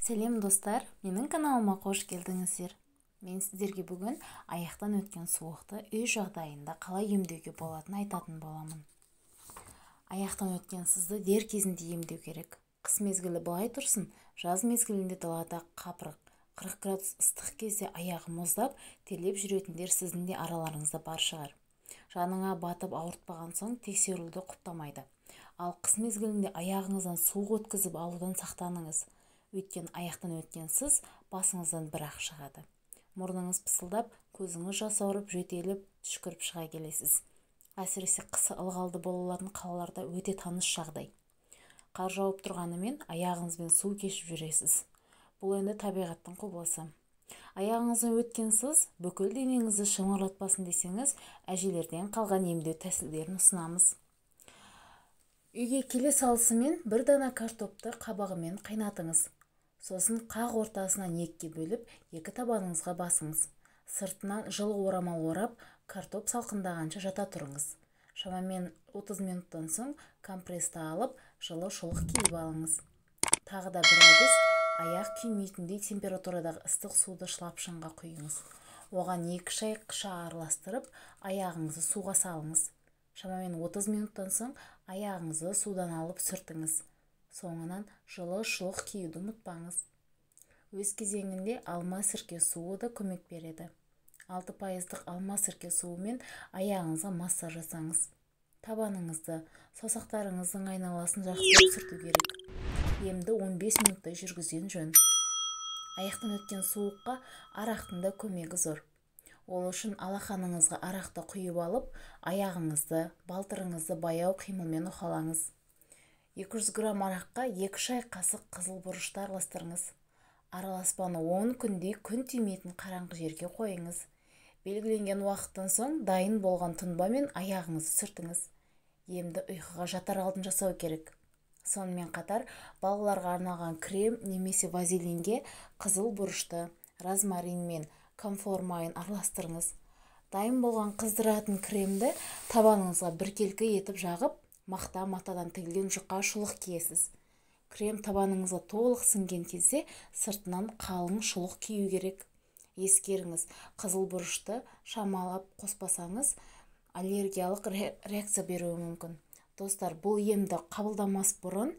Сәлем, достар! Менің каналыма қош келдіңіздер. Мен сіздерге бүгін аяқтан өткен суықты үй жағдайында қалай емдеуге болатынын айтатын боламын. Аяқтан өткен сызды дер кезінде емдеу керек. Қыс мезгілі былай тұрсын, жаз мезгілінде далада қапырық, 40 градус ыстық кезде аяғы мұздап, терлеп жүретіндер сіздің де араларыңызда бар шығар. Жаныңа батып ауыртпаған соң тексерілуді құптамайды. Ал қыс мезгілінде аяғыңыздан суық өткізіп алудан сақтаныңыз. Өйткені аяқтан өткен сыз басыңыздан бір-ақ шығады. Мұрныңыз пысылдап, көзіңіз жасауырып, жөтеліп, түшкіріп шыға келесіз. Әсіресе қысы ылғалды болатын қалаларда өте таныс жағдай. Қар жауып тұрғанымен аяғыңызбен су кешіп жүресіз. Бұл енді табиғаттың құбылысы. Аяғыңыздан өткен сыз бүкіл денеңізді шымырлатпасын десеңіз, әжелерден қалған емдеу тәсілдерін ұсынамыз. Үйге келе салысымен бір дана картопты қабығымен қайнатыңыз. Сосын қақ ортасынан екіге бөліп, екі табаныңызға басыңыз. Сыртынан жылы орамал орап, картоп салқындағанша жата тұрыңыз. Шамамен 30 минуттан соң компрессті алып, жылы шұлық киіп алыңыз. Тағы да бір әдіс: аяқ күймейтіндей температурадағы ыстық суды шылапшынға құйыңыз. Оған 2 шай қыша араластырып, аяғыңызды суға салыңыз. Шамамен 30 минуттан соң аяғыңызды судан алып сүртіңіз. Соңынан жылы шұлық киюді ұмытпаңыз. Өз кезегінде алма сірке суы да көмек береді. 6%-лық алма сірке суымен аяғыңызға массаж жасаңыз. Табаныңызды, саусақтарыңыздың айналасын жақсылап сүрту керек. Емді 15 минуттай жүргізген жөн. Аяқтан өткен суыққа арақтың да көмегі зор. Ол үшін алақаныңызға арақты құйып алып, аяғыңызды, балтырыңызды баяу қимылмен уқалаңыз. 200 грамм араққа 2 шай қасық қызыл бұрышты араластырыңыз. Араласпаны 10 күндей күн тимейтін қараңғы жерге қойыңыз. Белгіленген уақыттан соң дайын болған тұнбамен аяғыңызды сүртіңіз. Емді ұйқыға жатар алдын жасау керек. Сонымен қатар балаларға арналған крем немесе вазелинге қызыл бұрышты, розмарин мен камфор майын араластырыңыз. Дайын болған қыздыратын кремді табаныңызға біркелкі етіп жағып, мақта матадан тігілген жұқа шұлық киесіз. Крем табаныңызға толық сіңген кезде сыртынан қалың шұлық кию керек. Ескеріңіз, қызыл бұрышты шамалап қоспасаңыз, аллергиялық реакция беруі мүмкін. Достар, бұл емді қабылдамас бұрын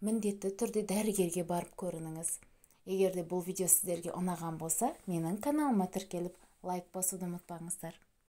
міндетті түрде дәрігерге барып көрініңіз. Егер де бұл видео сіздерге ұнаған болса, менің каналыма тіркеліп, лайк басуды ұмытпаңыздар.